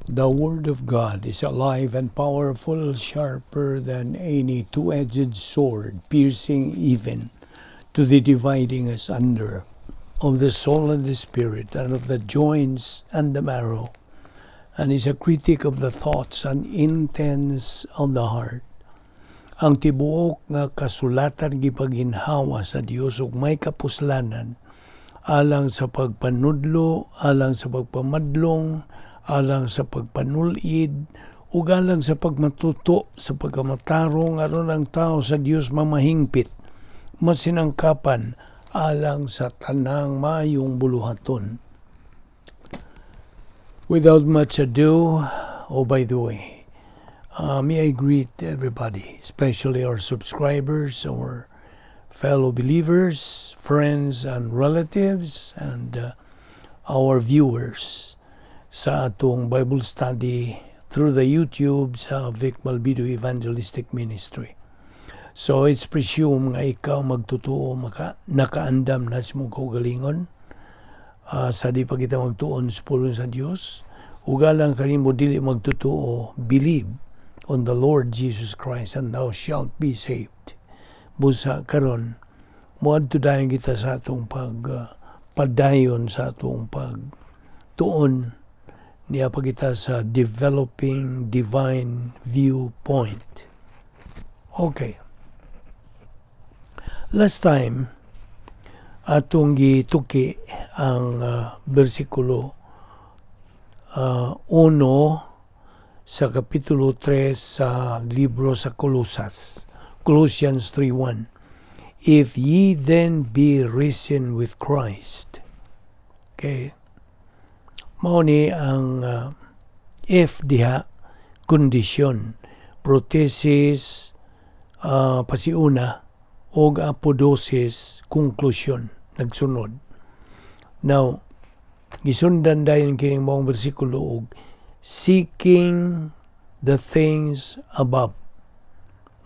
The Word of God is alive and powerful, sharper than any two-edged sword, piercing even to the dividing asunder of the soul and the spirit, and of the joints and the marrow, and is a critic of the thoughts and intents of the heart. Ang tibuok nga kasulatan gipaginhawa sa Dios ug may kapuslanan alang sa pagpanudlo, alang sa pagpamadlong, alang sa pagpanulid, ug alang sa pagmatuto sa pagkamatarong aron ang tao sa Dios mamahingpit, masinangkapan alang sa tanang maayong buluhaton. Without much ado, oh, by the way, may I greet everybody, especially our subscribers, our fellow believers, friends and relatives, and our viewers sa atong Bible study through the YouTube sa Vic Malbido Evangelistic Ministry. So it's presumed nga ikaw magtutuo maka, nakaandam na sa imong kaugalingon sa di pa kita magtuon sa pulong sa Dios. Ug alang kanimo dili magtutuo, believe on the Lord Jesus Christ and thou shalt be saved. Busa karon moadto dayon kita sa atong pag padayon sa atong pagtuon niya pa kita sa developing divine viewpoint. Okay. Last time, atong gituki ang bersikulo 1 sa kapitulo 3 sa libro sa Colosas. Colossians 3:1. "If ye then be risen with Christ." Okay. Mao ni ang if diha, kondisyon, prothesis pasiuna og apodosis konklusyon nagsunod. Now, gisundan dayon kining maong bersikulo og "seeking the things above."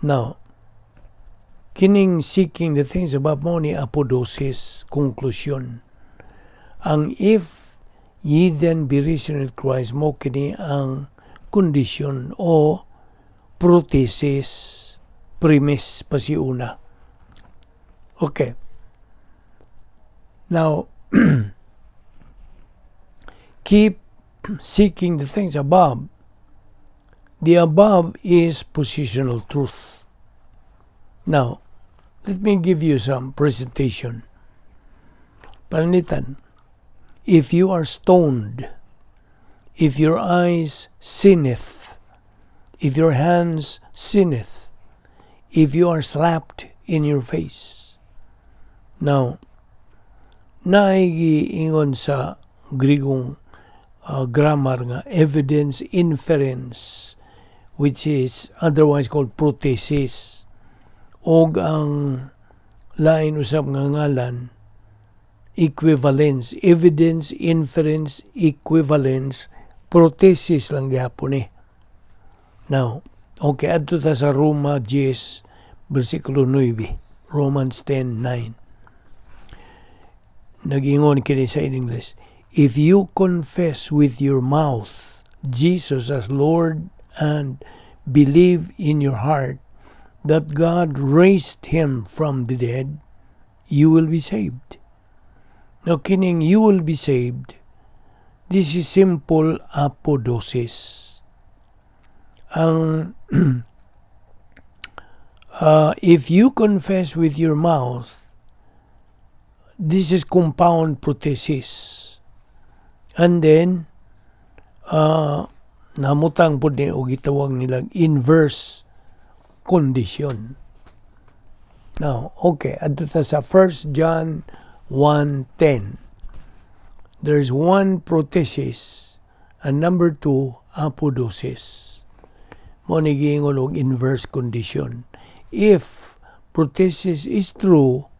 Now, kining "seeking the things above" mo ni apodosis konklusyon. Ang "if ye then be risen with Christ" mo kini ang kondisyon o prothesis premise pasiuna. Okay. Now, keep seeking the things above. The above is positional truth. Now, let me give you some presentation. Pananglitan, if you are stoned, if your eyes sinneth, if your hands sinneth, if you are slapped in your face. Now, naay giingon sa Grigong grammar nga evidence inference, which is otherwise called prothesis, og ang lain usab nga ngalan, equivalence. Evidence inference, equivalence, prothesis lang gihapon ni. Now, okay, adto ta sa Roma 10 bersikulo 9, Romans 10:9. Nagingon kini sa in English, "If you confess with your mouth Jesus as Lord and believe in your heart that God raised him from the dead, you will be saved." Now, kining "you will be saved," this is simple apodosis. Ang "if you confess with your mouth," this is compound prothesis. And then, namutang po ni og gitawag nilang inverse condition. Now, okay, adto ta sa 1 John 1:10. There's one prothesis and number two, apodosis. Mo ni giingon og inverse condition. If prothesis is true,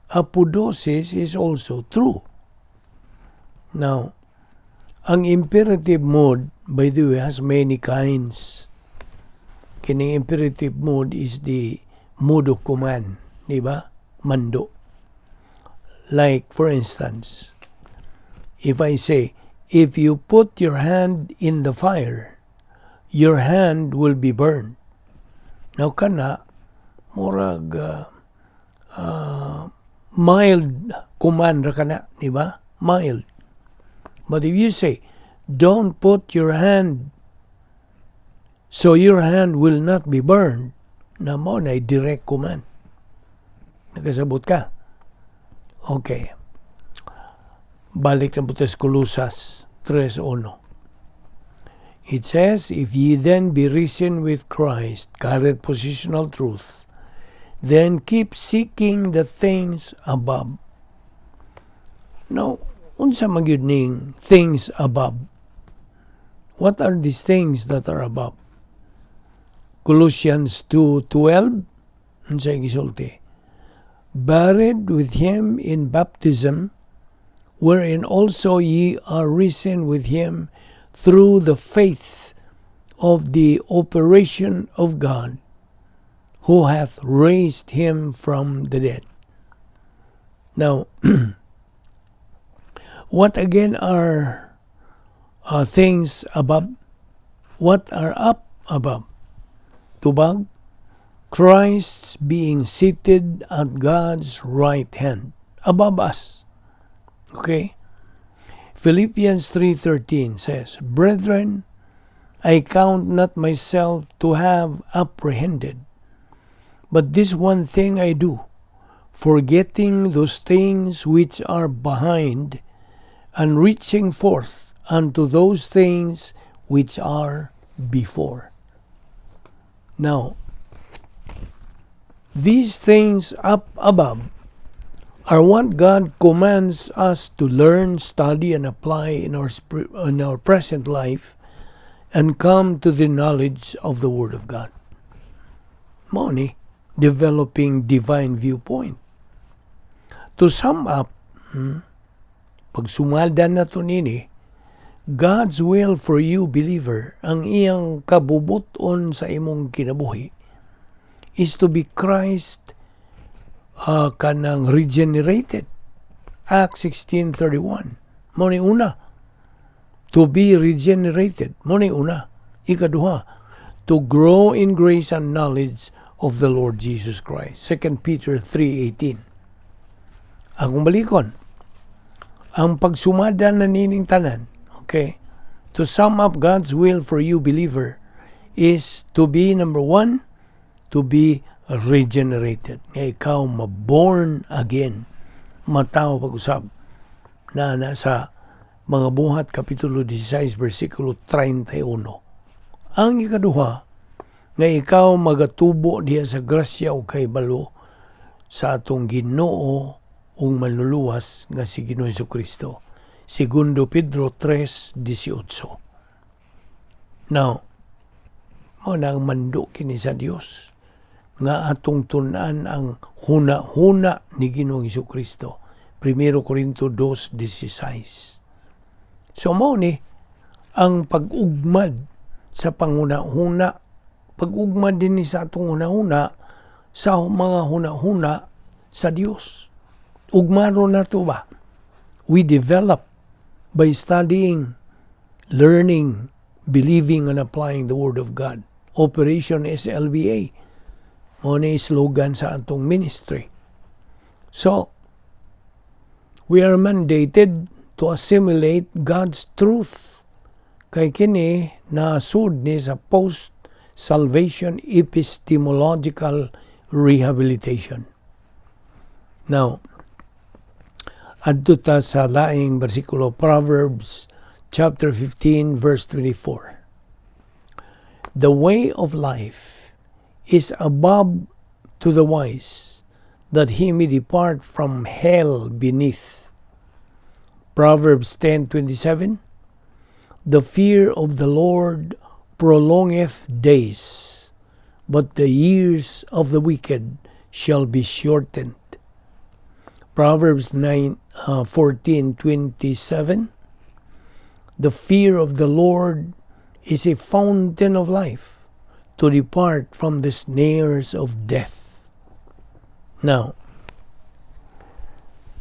apodosis is also true. Now, ang imperative mode, by the way, has many kinds. Kining imperative mode is the mode of command, di ba? Mando. Like, for instance, if I say, If you put your hand in the fire, your hand will be burned. Now kana, murag mild command ra kana, di ba? Mild. But if you say, "Don't put your hand so your hand will not be burned," na mao na direct command. Nakasabot ka? Okay. Balik na po sa Colosas 3.1. It says, "If ye then be risen with Christ," current positional truth, "then keep seeking the things above." Now, unsa man gyud ning things above? What are these things that are above? Colossians 2:12, unsay gisulti? "Buried with him in baptism, wherein also ye are risen with him through the faith of the operation of God, who hath raised him from the dead." Now, what again are things above? What are up above? Tubag, Christ's being seated at God's right hand, above us. Okay? Philippians 3:13 says, "Brethren, I count not myself to have apprehended, but this one thing I do, forgetting those things which are behind and reaching forth unto those things which are before." Now, these things up above are what God commands us to learn, study, and apply in our present life and come to the knowledge of the Word of God. Mao ni, developing divine viewpoint. To sum up, pagsumada nato nini, God's will for you, believer, ang iyang kabubuton sa imong kinabuhi, is to be Christ kanang regenerated. Acts 16:31. Mao ni una. To be regenerated. Mao ni una. Ikaduha, to grow in grace and knowledge of the Lord Jesus Christ. 2 Peter 3:18. Akong balikon, ang pagsumada na nining tanan, okay, to sum up God's will for you, believer, is to be, number one, to be regenerated. Nga ikaw ma-born again. Matawo pag-usab na sa Mga Buhat Kapitulo 16 versikulo 31. Ang ikaduha, nga ikaw magatubo diha sa grasya o kahibalo sa atong Ginoo ug Manluluwas nga si Ginoo Kristo. Segundo Pedro 3:18. Now, mao na ang mando kini sa Dios nga atong tun-an ang huna-huna ni Ginoong Kristo. 1 Corinto 2:16. So mao ni ang pag-ugmad sa panghuna-huna, pag-ugmad din ni sa atong huna-huna sa mga huna-huna sa Dios. Ugmaro nato ba? We develop by studying, learning, believing, and applying the Word of God. Operation SLBA. Mao ni slogan sa atong ministry. So, we are mandated to assimilate God's truth. Kay kini nasud ni sa post-salvation epistemological rehabilitation. Now, adto ta sa laing bersikulo, Proverbs chapter 15 verse 24. "The way of life is above to the wise, that he may depart from hell beneath." Proverbs 10:27. "The fear of the Lord prolongeth days, but the years of the wicked shall be shortened." Proverbs 9 14:27. "The fear of the Lord is a fountain of life, to depart from the snares of death." Now,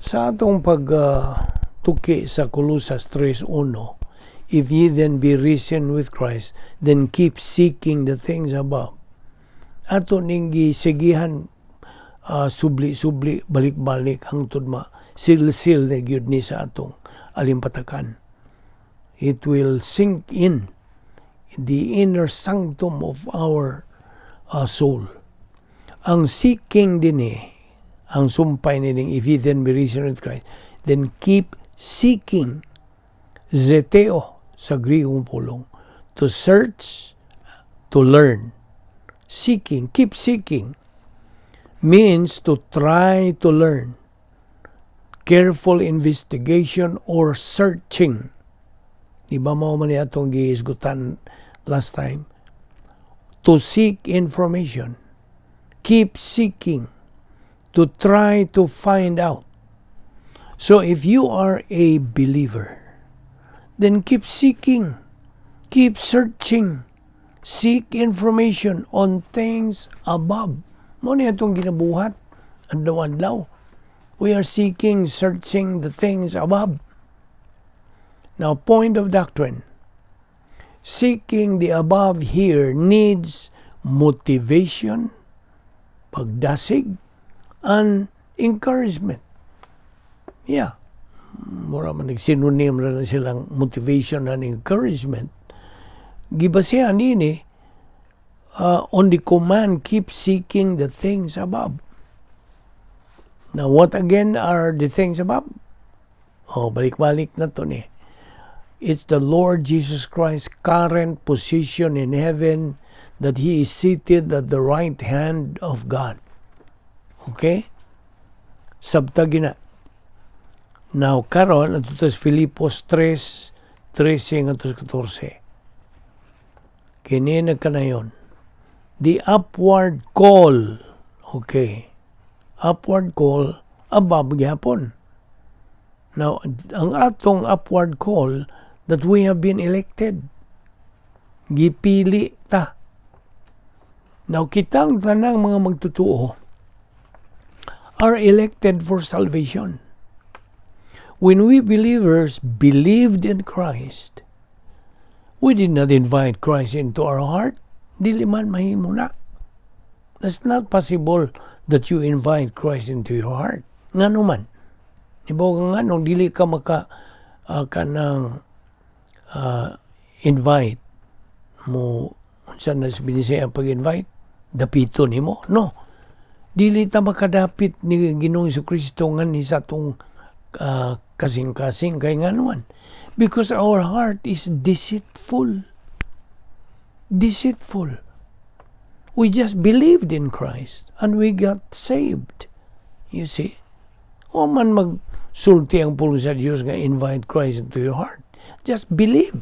sa atong pag tuki sa Colosas 3.1, "If ye then be risen with Christ, then keep seeking the things above." Ato ning gisigihan subli-subli, balik-balik hangtod ma silsil na gyud ni sa atong alimpatakan. It will sink in the inner sanctum of our soul. Ang seeking dinhi, ang sumpay nining "If ye then be risen with Christ, then keep seeking," zeteo sa Grigong pulong, to search, to learn. Seeking, keep seeking, means to try to learn. Careful investigation or searching. Di ba mao man atong gihisgutan last time? To seek information. Keep seeking. To try to find out. So if you are a believer, then keep seeking. Keep searching. Seek information on things above. Mao ni atong ginabuhat adlaw-adlaw. We are seeking, searching the things above. Now, point of doctrine. Seeking the above here needs motivation, pagdasig, and encouragement. Yeah. Mura man nag-synonym na silang motivation and encouragement. Gibasihan nini on the command, "Keep seeking the things above." Now, what again are the things above? Oh, balik-balik na to ni. It's the Lord Jesus Christ's current position in heaven, that He is seated at the right hand of God. Okay? Sabtagi na. Now, karon adto sa Filipos 3, 13 ngadto 14. Kini nagkanayon. The upward call. Okay. Upward call, above gyapon. Now, ang atong upward call, that we have been elected. Gipili ta. Now, kitang tanang mga magtutuo are elected for salvation. When we believers believed in Christ, we did not invite Christ into our heart. Dili man mahimo na. That's not possible that you invite Christ into your heart. Ngano man? Ibaw ka nga nung dili ka maka kanang invite mo, unsa na sa Binisaya ang pag-invite? Dapito nimo? No. Dili ta makadapit ni Ginoong Kristo nganhi sa atong kasing-kasing kay ngano man? Because our heart is deceitful. Deceitful. We just believed in Christ and we got saved. You see? Wa man magsulti ang pulong sa Dios nga invite Christ into your heart. Just believe.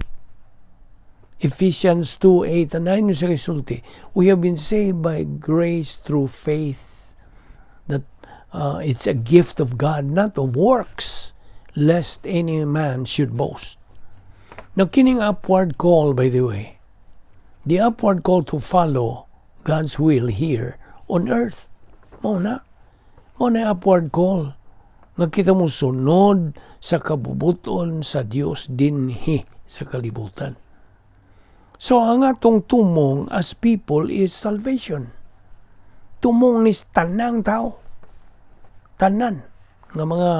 Ephesians 2, 8 and 9 sa sulti. We have been saved by grace through faith. That it's a gift of God, not of works, lest any man should boast. Now, kining upward call, by the way, the upward call to follow God's will here on earth. Mao na. Mao na upward call. Nga kita mo sunod sa kabubuton sa Dios dinhi sa kalibutan. So ang atong tumong as people is salvation. Tumong ni tanang tao. Tanan nga mga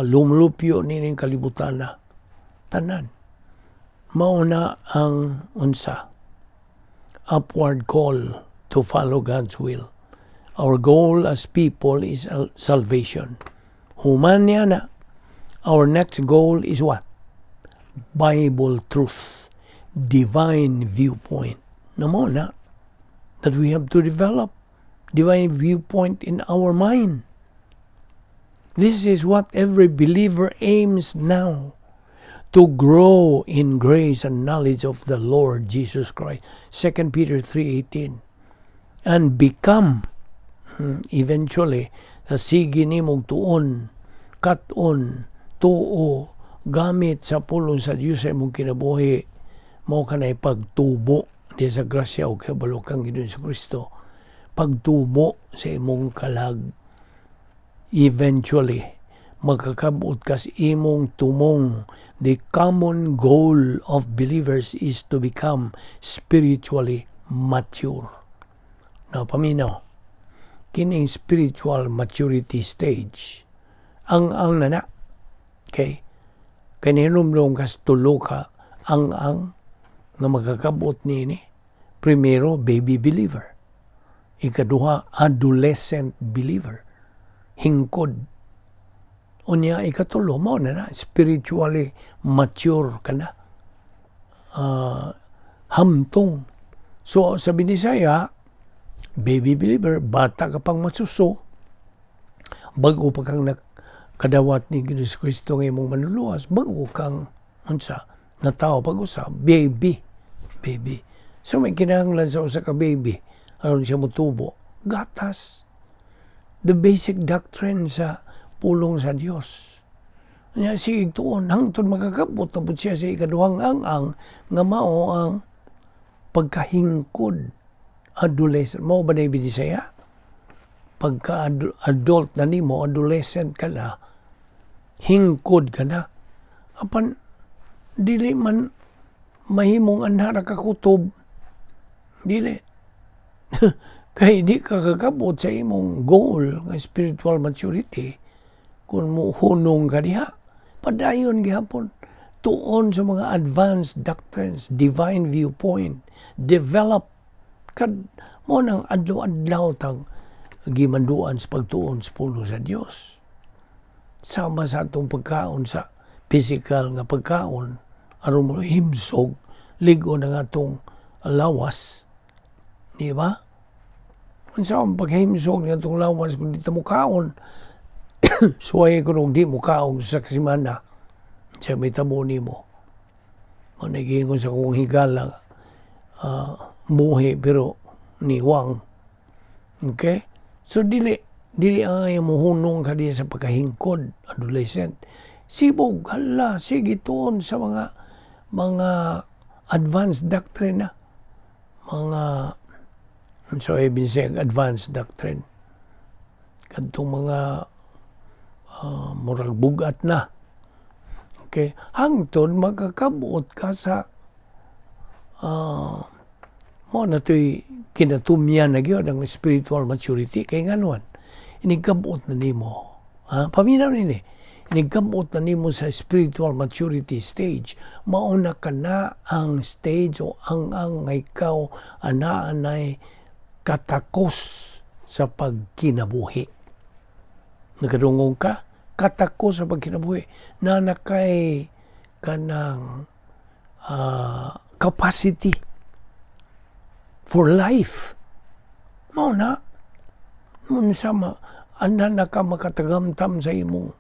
lumlupyo nining kalibutan na. Tanan. Mao na ang unsa? Upward call to follow God's will. Our goal as people is salvation. Human niya na. Our next goal is what? Bible truth. Divine viewpoint. Na mao na that we have to develop divine viewpoint in our mind. This is what every believer aims now, to grow in grace and knowledge of the Lord Jesus Christ. 2 Peter 3:18, and become eventually sa sige nimong tuon, kat-on, tuo, gamit sa pulong sa Dios sa imong kinabuhi, mao kanay pagtubo di sa grasya o kahibalo kang Ginoong Kristo, pagtubo sa imong kalag, eventually Makakabot kas imong tumong. The common goal of believers is to become spiritually mature. Now, paminaw. Kining spiritual maturity stage. Ang nana. Okay? Kay nihinumdum kas tulo ka ang nga makakabot niini. Primero, baby believer. Ikaduha, adolescent believer. Hingkod. Unya, ikatulo, mao na na, spiritually mature ka na. Hamtong. So, sa Binisaya, baby believer, bata ka pang masuso, bago pa kang nakadawat ni Jesus Kristo nga imong manluluwas, bago kang unsa, natao pag-usab, baby. Baby. So may kinahanglan sa usa ka baby aron siya motubo, gatas. The basic doctrine sa pulong sa Dios. Nya sige tuon hangtod makakabot na pud siya sa ikaduhang ang-ang nga mao ang pagkahingkod, adolescent. Mao ba na Binisaya? Pagka adult na nimo, adolescent ka na, hingkod ka na. Apan dili man mahimong anha ra ka kutob. Dili. Kay di ka kakabot sa imong goal nga spiritual maturity kung muhunong ka diha. Padayon gihapon. Tuon sa mga advanced doctrines, divine viewpoint, develop kad mao nang adlaw-adlaw tang gimanduan sa pagtuon sa pulong sa Dios. Sama sa atong pagkaon, sa physical nga pagkaon aron mo himsog, lig-on ang atong lawas. Di ba? Unsa ang paghimsog ng atong lawas kung di ta mo kaon? Suway ko nung di mo kaon sa semana sa may tabo nimo. Mao giingon sa akong higala, muhi pero niwang. Okay? So dili ang muhunong ka diya sa pagkahingkod, adolescent. Sibog, hala, sige tuon sa mga advanced doctrine na. Mga, so ibig sabihin, advanced doctrine. Kadtong mga murag bugat na. Okay? Hangtod makakabot ka sa mao na to'y kinatumyan na gyud ang spiritual maturity kay nganuan inigkabot na nimo, ha? Paminaw nini, inigkabot na nimo sa spiritual maturity stage, mao na kana ang stage o ang nga ikaw anaa nay katakos sa pagkinabuhi. Nakadungog ka? Katakos sa pagkinabuhi na nakay kanang capacity for life. Mao na. Unsa ma ana na ka makatagamtam sa imong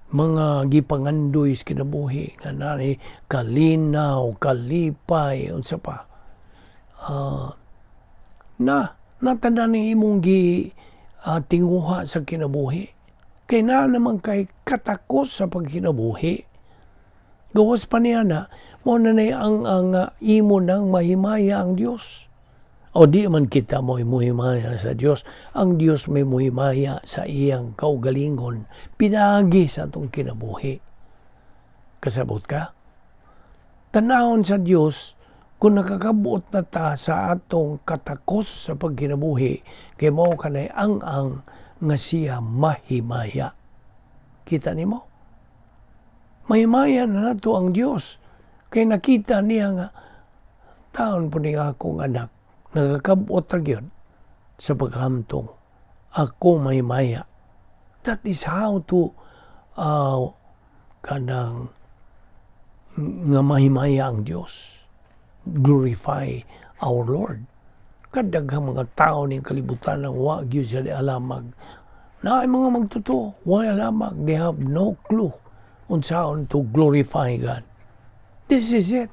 mga gipangandoy sa kinabuhi nga naay kalinaw, kalipay, unsa pa. Na natanan ni imong gi tinguha sa kinabuhi. Kay na naman kay katakos sa pagkinabuhi. Gawas pa niya na, mao na ang imo nang mahimaya ang Dios. O di man kita mo muhimaya sa Dios. Ang Dios may muhimaya sa iyang kaugalingon pinaagi sa atong kinabuhi. Kasabot ka? Tanawon sa Dios kung nakakabuot na ta sa atong katakos sa pagkinabuhi kay mao kanay ang nga siya mahimaya. Kita nimo? Mahimaya na nato ang Dios kay nakita niya nga taon po ni akong anak nakakabot ra gyud sa paghamtong, ako mahimaya. That is how to kanang nga mahimaya ang Dios. Glorify our Lord. Kadaghang mga tao ning kalibutan ang wa gyud sila alamag. Na ay mga magtotoo, wa alamag. They have no clue unsaon to glorify God. This is it.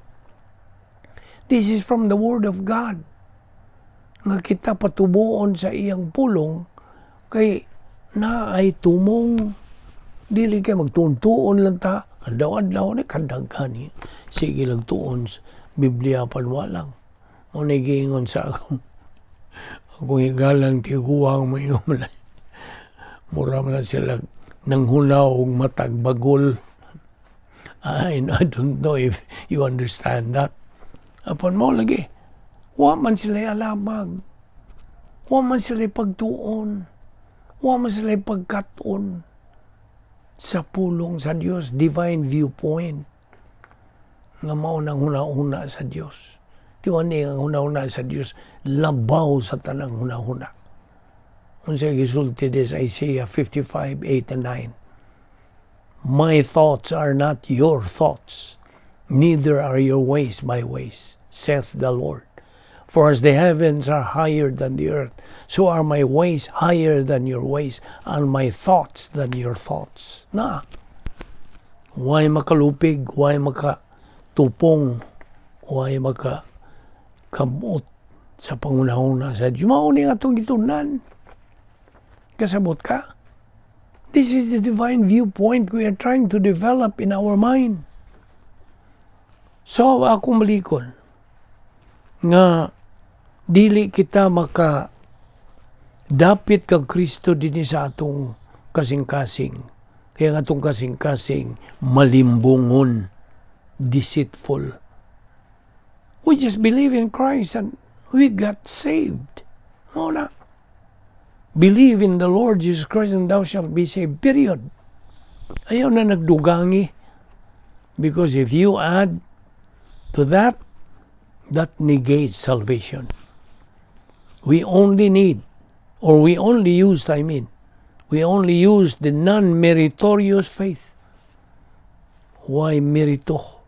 This is from the Word of God. Nga kita patubuon sa iyang pulong kay na ay tumong, dili kay magtuon-tuon lang ta adlaw-adlaw ni kadaghan sige lang tuon sa Biblia pan walang mo ni giingon sa akong higalang tiguang mayon man mura man na sila. Nanghunaw og matag bagol. I don't know if you understand that. Apan mao lagi. Wa man sila alabag. Wa man sila pagtuon. Wa man sila pagkat-on sa pulong sa Dios, divine viewpoint nga mao nang huna-huna sa Dios. Di ba ni ang huna-huna sa Dios labaw sa tanang huna-huna? Unsa gisulti des Isaiah 55, 8 and 9? "My thoughts are not your thoughts, neither are your ways my ways, saith the Lord. For as the heavens are higher than the earth, so are my ways higher than your ways, and my thoughts than your thoughts." Na, why makalupig, why makatupong, why maka kamot sa panghunahuna sa Diyos? Mao ni atong gitun-an. Kasabot ka? This is the divine viewpoint we are trying to develop in our mind. So, ako malikon nga dili kita maka dapit kang Kristo dinhi sa atong kasing-kasing. Kaya nga atong kasing-kasing malimbongon, deceitful. We just believe in Christ and we got saved. Mao na. Believe in the Lord Jesus Christ and thou shalt be saved. Period. Ayaw na nagdugangi. Because if you add to that, that negates salvation. We only need, or we only use, I mean, we only use the non-meritorious faith. Why merito?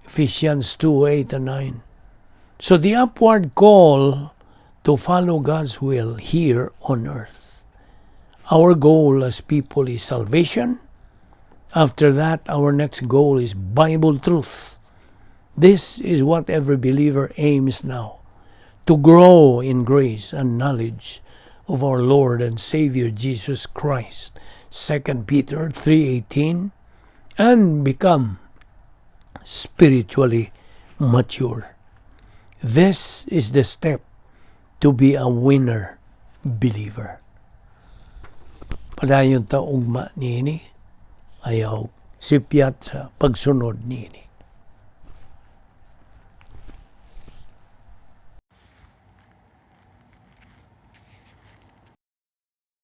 Ephesians 2, 8 and 9. So the upward call to follow God's will here on earth. Our goal as people is salvation. After that, our next goal is Bible truth. This is what every believer aims now, to grow in grace and knowledge of our Lord and Savior Jesus Christ. 2 Peter 3:18, and become spiritually mature. This is the step to be a winner believer. Padayon ta ugma niini, ayaw sipyat sa pagsunod niini.